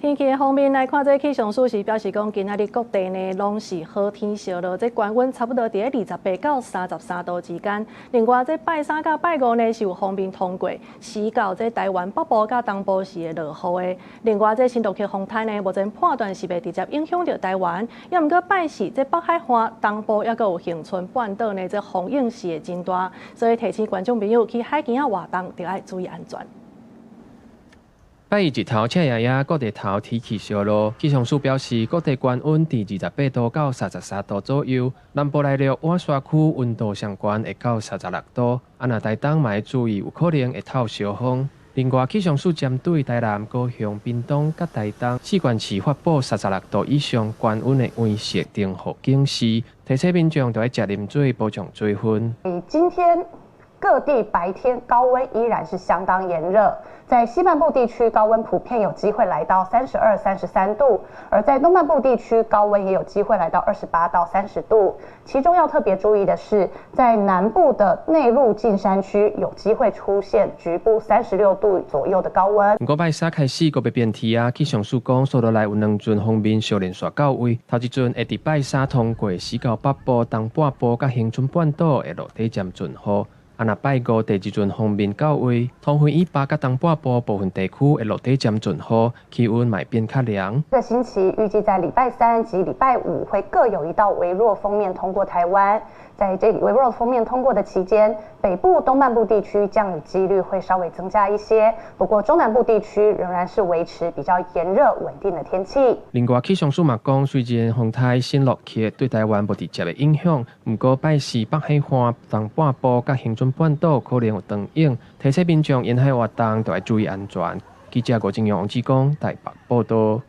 天氣的方面來看，這氣象署是表示講，今仔日各地呢攏是好天燒熱，這高溫差不多佇咧28到33度之間。另外，這拜三佮拜五呢是有鋒面通過，時到這台灣北部佮東部是會落雨的。另外，這新洛克風帶呢，目前判斷是袂直接影響著台灣，抑毋過拜四這北海岸東部猶閣有恆春半島呢，這風湧是會真大，所以提醒觀眾朋友去海墘仔活動，著愛注意安全。拜一日頭赤炎炎，各地頭天氣燒熱。氣象署表示，各地高溫佇28度到33度左右。南部內陸碗沙區溫度上懸會到36度。啊，若台東嘛愛注意，有可能會透燒風。另外，氣象署針對台南、高雄、屏東佮台東四縣市發布三十六度以上高溫的黃色燈號警示，提醒民眾著愛食啉水，補充水分。今天各地白天高溫依然是相當炎熱，在西半部地區高溫普遍有機會來到32、33度，而在東半部地區高溫也有機會來到28到30度。其中要特別注意的是，在南部的內陸近山區有機會出現局部36度左右的高溫。毋過拜三開始閣欲變天啊！氣象署講，紲落來有兩陣鋒面相連續到位，頭一陣會佇拜三通過，駛到北部、東半部佮恆春半島會落底漸陣雨。啊，若拜五第二陣鋒面到位，桃園以北佮東半部部分地區會落底漸陣雨，氣溫嘛會變較涼。這個星期預計在禮拜三及禮拜五會各有一道微弱鋒面通過台灣，在這裡微弱鋒面通過的期間，北部、東半部地區降雨幾率會稍微增加一些，不過中南部地區仍然是維持比較炎熱穩定的天氣。另外，氣象署嘛講，雖然風帶新洛克對台灣無直接的影響，毋過拜四北海岸、東半部佮恆春半島可能有長湧，提醒民眾沿海活動著愛注意安全。記者郭正陽、王志剛台北報道。